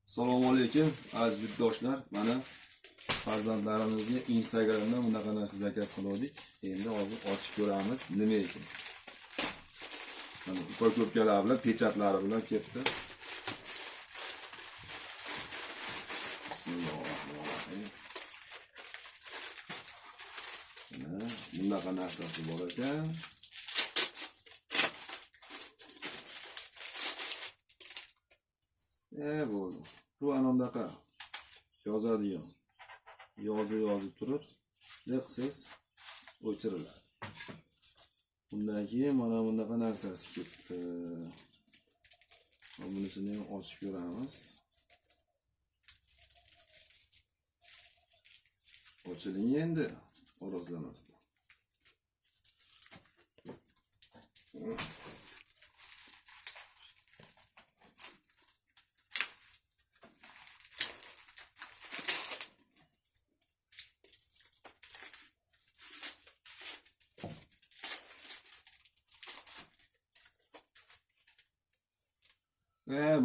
Assalomu alaykum aziz yurtdoshlar. Mana farzandlarimizga Instagramdan bunaqa narsa zakaz qildik. Endi hozir ochib ko'ramiz nima ekan. Mana упаковкалар bilan, pechatlari bilan kelibdi. Bismillahirrohmanirrohim. Mana bunaqa narsasi bor ekan. Bo'ldi. Bu anondaqa yozadigan. Yozib turib, qilsangiz o'chiriladi. Bundan keyin mana bunaqa narsasi ketdi. Bunisini ham ochib ko'ramiz. Ochiling endi, o'rozlamasdan.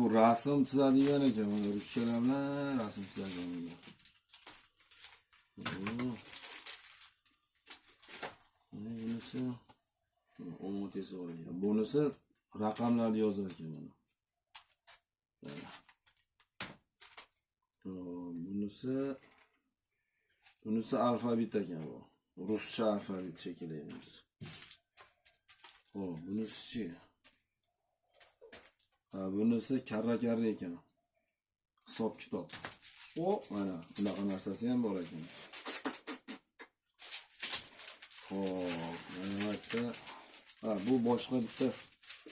Bu rasm chizadigan ekan, mana ruchkalar bilan rasm chizadigan. Bunisi o'ng bor ekan. Bunisi raqamlarni yozar ekan mana. Bunisi alfabet ekan bu. Ruscha alfabet shekilli bunisi. Xo'p, bunisi-chi? Bunisi karra-karra ekan. Hisob kitob. O, mana bunaqa narsasi ham bor ekan. Xo'p, mana bu yerda bu boshqa bitta,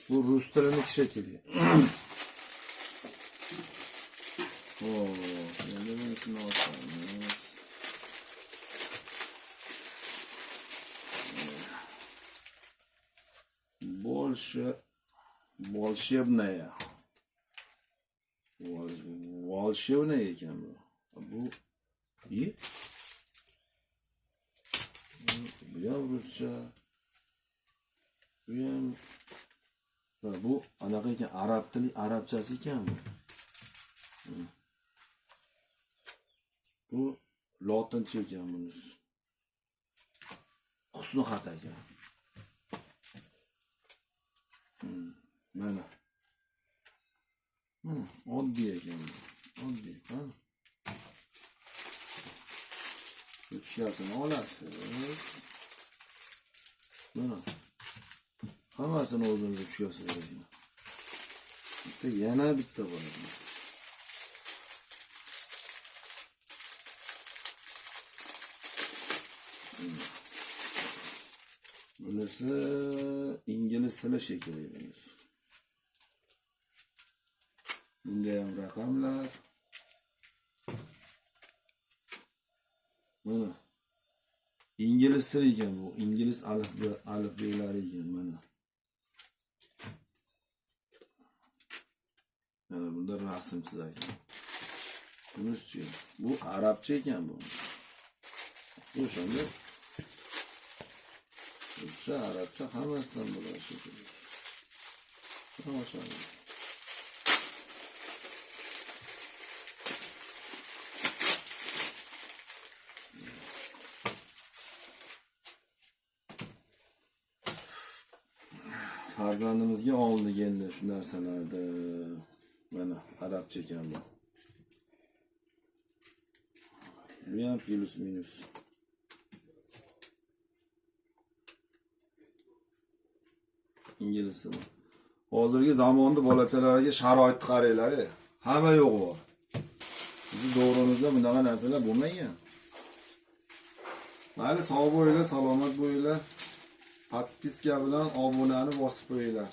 bu rus tilini shekilli. Xo'p, endi bunisini ochamiz. Больше волшебная. Волшебная ekan bu. Bu bu ham ruscha. Bu ham bu anaqa ekan, arab tili, arabchasi ekan bu. Bu lotincha ekan bunisi. Husni xat ekan. Mana. Mana oddiy ekan. Oddiy, ha. Ruchkasini olasiz. Mana. Hammasini o'zini ruchkasi bor ekan. Bitta yana bitta bor ekan. Bunisi ingliz tili shekilli bunisi. Bunda ham raqamlar. Mana ingliz tili ekan bu, ingliz alifbelari ekan mana. Mana bunda rasm chizar ekan. Bunisi-chi? Bu arabcha ekan bu. O'shanda ruscha, arabcha hammasidan bo'ladi shekilli. Buni ochamiz. Farzandimizga oldik endi shu narsalarni. Mana arabcha ekan bu. Bu ham plus minus. Ingliz tili. Hozirgi zamonda bolachalarga sharoitni qaranglar, hamma yo'q bor. Bizni davrimizda bunaqa narsalar bo'lmagan. Mayli, sog' bo'linglar, salomat bo'linglar. Podpiska bilan obunani bosib qo'yinglar.